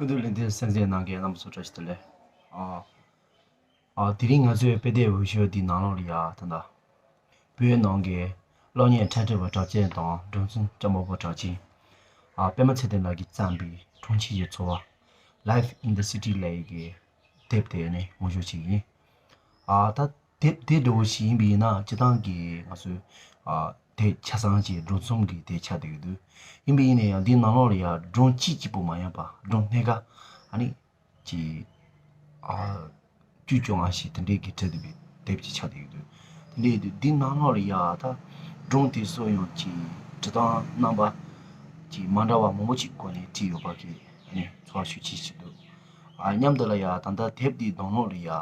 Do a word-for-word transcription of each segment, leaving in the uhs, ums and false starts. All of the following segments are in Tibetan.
སྐུ་མདུན་ལེགས་ལྡན་གསན་མཛད་གནང་མཁན་རྣམ་པ་ཚོ་བཀྲ་ཤིས་བདེ་ལེགས། ཨ། ཨ། དེ་རིང་ང་ཚོའི་དཔེ་དེབ་འོས་ཤོག་འདིའི་ནང་ལོགས་ལ་ཡ་ད་ལྟ། བོད་ནང་གི་གློག་བརྙན་འཁྲབ་ཁྲིད་པ་གྲགས་ཅན་དང་སྒྲུང་གསུམ་རྩོམ་པ་པོ་གྲགས་ཅན། ཨ། པད་མ་ཚེ་བརྟན་ལགས་ཀྱིས་བརྩམས་པའི་གྲོང་ཁྱེར་གྱི་འཚོ་བ། Life in the City ལབ་ཡས་ཀྱི་དེབ་དེ་ནི་འོས་ཤོག་ཅིག་ཡིན། ཨ། ད་དེབ་དེ་འདྲ་བོ་ཞིག་ཡིན་པ་ཡིན་ན་སྤྱིར་བཏང་གི་ང་ཚོའི། ཨ། དེབ་ཆ་ཚང་གཅིག་སྒྲུང་གསུམ་གྱི་དེབ་ཆགས་བསྡད་ཡོད་དུས། ཡིན་པ་ཡིན་ན་ཡང་འདིའི་ནང་ལོགས་ལ་ཡ་སྒྲུང་གཅིག་གཅིག་པོ་མ་ཡིན་པ་སྒྲུང་སྣ་ཁ། ཨ་ནི། ཅིག་ཨ། བཅུ་བཅོ་ལྔ་ཞིག་དེ་འདྲས་ཀྱི་བྲིས་བསྡད་པའི་དེབ་ཅིག་ཆགས་བསྡད་ཡོད་དུས། དེ་འདྲས་ཡོད་དུས་འདིའི་ནང་ལོགས་ལ་ཡ་ད་སྒྲུང་དེ་ཚོ་ཡང་ཅིག་བྲིས་སྟངས་རྣམ་པ་ཅིག་མ་འདྲ་བ་མང་པོ་ཅིག་སྒོ་ནས་བྲིས་ཡོད་པ་གི་ཨ་ནི་ཚོར་བ་ཤུགས་ཆེ་ཞིག་འདུག་ཨ། མཉམ་དུ་ལ་ཡ་ད་ལྟ་དེབ་འདིའི་གདོང་ལོགས་ལ་ཡ། ཨ།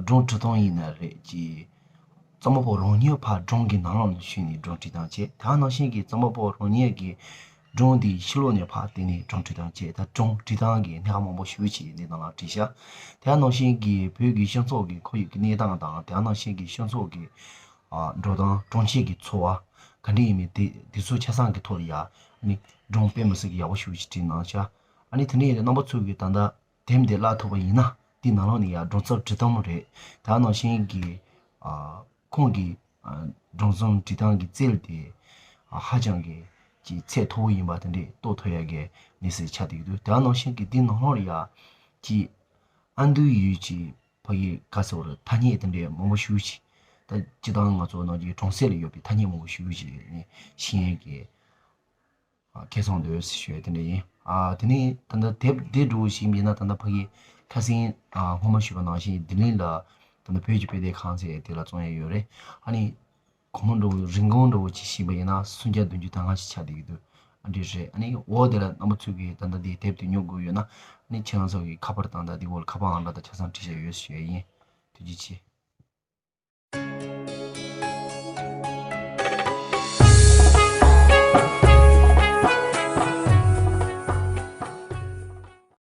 སྒྲུང་བྲིས་སྟངས་ཡིན་ན་རེད་ཅེས། རྩོམ་པ་པོ་རང་ཉིད་ཕར་སྒྲུང་གི་ནང་ལོགས་ནས་ཞུགས་ནས་སྒྲུང་བྲིས་སྟངས་བྱས། དེ་ནང་བཞིན་གྱི་རྩོམ་པ་པོ་རང་ཉིད་ཀྱིས་སྒྲུང་འདིའི་ཕྱི་ལོགས་ནས་ཕར་བལྟས་ནས་སྒྲུང་བྲིས་སྟངས་བྱས། ད་སྒྲུང་བྲིས་སྟངས་ཀྱི་སྣ་ཁ་མང་པོ་ཞེ་པོ་ཅིག་འདི་ནང་ལ་བྲིས་ཤག་དེ་ནང་བཞིན་གྱི་བོད་ཀྱི་སྤྱི་ཚོགས་ཀྱི་ཁོར་ཡུག་གི་གནས་སྟངས་དང་། དེ་ནང་བཞིན་གྱི་སྤྱི་ཚོགས་ཀྱི། ཨ། འགྲོ་སྟངས། གྲོང་ཁྱེར་གྱི་འཚོ་བ་ག་འདྲ་ཡིན་མིན་དེ་དེ་ཚོ་ཆ་ཚང་གི་ཐོག་ལ་ཡ། ཨ་ནི་སྒྲུང་དཔེ་མི་སྲིད་ཀྱི་ཡག་པོ་ཞེ་པོ་ཅིག་བྲིས་གནང་ཤག་ཨ་ནི་དེ་འདྲ་ཡིན་དུས་རྣམ་པ་ཚོ་གིས་ད་ལྟ། དེབ་འདི་བཀླགས་ཐུབ་པ་ཡིན་ན་འདི་ནང་ལོགས་ནས་ཡང་སྒྲུང་རྩོམ་བྲིས་སྟངས་རེད། དེ་ནང་བཞིན་གྱི། ཨ། ཁོང་གི། ཨ། སྒྲུང་རྩོམ་བྲིས་སྟངས་ཀྱི་རྩལ་དེ། ཨ། ཧ་ཅང་གི་ཅིག་ཚད་མཐོ་པོ་ཡིན་པ་དེ་འདྲས་རྟོགས་ཐུབ་ཡ་གི་གནས་ཚུལ་ཆགས་བསྡད་ཀྱི་འདུག་དེ་ནང་བཞིན་གྱི་འདི་ནང་ལོགས་ལ་ཡ་ཅིག་ཨ་མདོའི་ཡུལ་གྱི་ཕ་གི་ག་ཟེར་བ་རེད། ཐ་སྙད་དེ་འདྲས་མང་པོ་ཞེ་པོ་ཅིག་ད་སྤྱིར་བཏང་ང་ཚོ་ནང་གི་གྲོང་གསེབ་ལ་ཡོད་པའི་ཐ་སྙད་མང་པོ་ཞེ་པོ་ཅིག་ནས་ཤེས་ཡ་གི། ཨ། ཁེ་བཟང་འདུག་ཞུ་ཡ་དེ་འདྲ་ཡིན། ཨ། དེ་ནས་ད་ལྟ་དེབ་འདི་འདྲ་བོ་ཞིག་ཡིན་ན་ད་ལྟ་ཕ་གི་ཁ་སང་། ཨ། སྔོན་མ་ཞུས་པ་ནང་བཞིན་ལྡི་ལི་ལ་ད་ལྟ་བོད་ཀྱི་དཔེ་དེབ་ཁང་ཟེར་དེ་ལ་བཙོང་ཡ་ཡོད་རེད། ཨ་ནི་སྒོར་མོ་འདྲ་བོ་རིན་གོང་འདྲ་བོ་ཅིག་བྱས་པ་ཡིན་ན་སུམ་བརྒྱ་བདུན་ཅུ་དོན་ལྔ་ཞིག་ཆགས་བསྡད་ཀྱི་འདུག་ཨ། འདི་རེད། ཨ་ནི་འོག་དེ་ལ་རྣམ་པ་ཚོ་གིས་ད་ལྟ་འདིའི་དེབ་དེ་ཉོ་དགོས་ཡོད་ན། ཨ་ནི་ཁྱེད་རང་ཚོ་གི་ཁ་པར་དང་། ད་འདི་འོག་ལ་ཁ་པར་ཨང་གྲངས་དང་ཆ་ཚང་བྲིས་བཞག་ཡོད་ཞུ་ཡ་ཡིན། ཐུགས་རྗེ་ཆེ།